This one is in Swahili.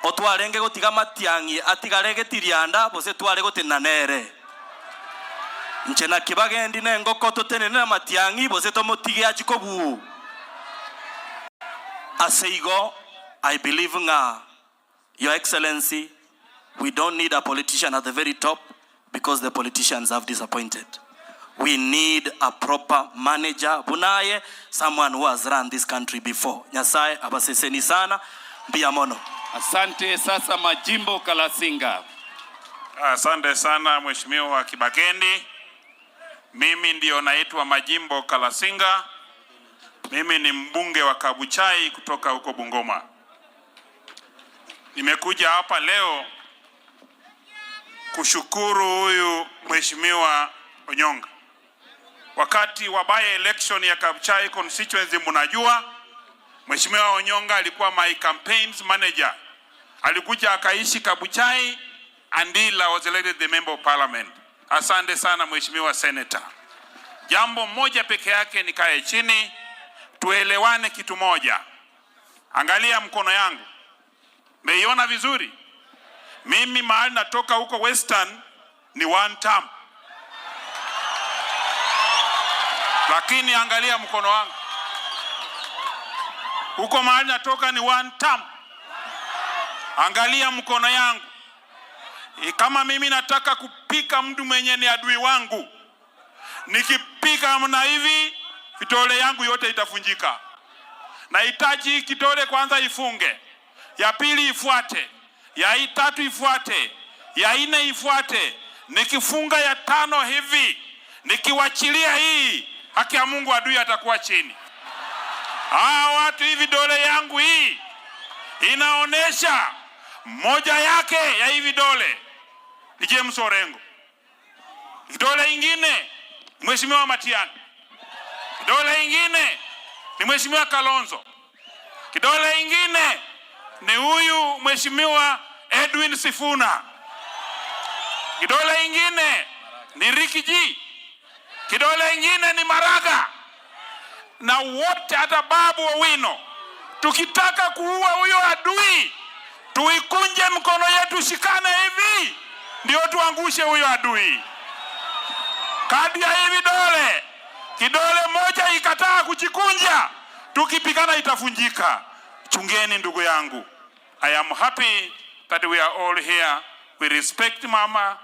Otwarenge gotiga Matiang'i atigare getirianda gose tware gotenena nere. Inche na Kibagendi na engoko totenene na Matiang'i gose tomotige achie kobuu. Ase igo I believe ng'a Your Excellency we don't need a politician at the very top because the politicians have disappointed. We need a proper manager buna aye, someone who has run this country before. Nyasaye abaseseni sana, mbuya mono. Asante. Sasa Majimbo Kalasinga. Asante sana Mheshimiwa Kibagendi. Mimi ndio naitwa Majimbo Kalasinga. Mimi ni mbunge wa Kabuchai kutoka huko Bungoma. Nimekuja hapa leo kushukuru huyu Mheshimiwa Onyonga. Wakati wa by election ya Kabuchai constituency, mnajua Mheshimiwa Onyonga alikuwa my campaigns manager. Alikuja akaishi Kabuchai until I was elected the member of parliament. Asante sana Mheshimiwa Senator. Jambo moja peke yake, nikae chini tuelewane kitu moja. Angalia mkono yangu, meiona vizuri? Mimi mahali natoka huko Western ni one term, lakini angalia mkono wangu huko mahali natoka ni one term. Angalia mkono yangu. Kama mimi nataka kupika mtu mwenye ni adui wangu, nikipika mna hivi kitole yangu yote itafunjika. Nahitaji kitole kwanza ifunge, ya pili ifuate, ya tatu ifuate, ya nne ifuate. Nikifunga ya tano hivi, nikiwachilia hii, haki ya Mungu adui atakuwa chini. Hawa watu hivi, dole yangu hii inaonesha moja yake ya hivi vidole ni James Orengo, kidole ingine Mheshimiwa Matiang'i, kidole ingine ni Mheshimiwa Kalonzo, kidole ingine ni huyu Mheshimiwa Edwin Sifuna, kidole ingine ni Ricky G, kidole ingine ni Maraga, na wote hata Babu Owino. Tukitaka kuua huyo adui, tuikunje mkono yetu, shikane hivi, ndio tuangushe huyo adui. Kadi ya hivi vidole, kidole moja ikataa kujikunja, tukipigana itafunjika. Chungeni ndugu yangu. I am happy that we are all here. We respect mama.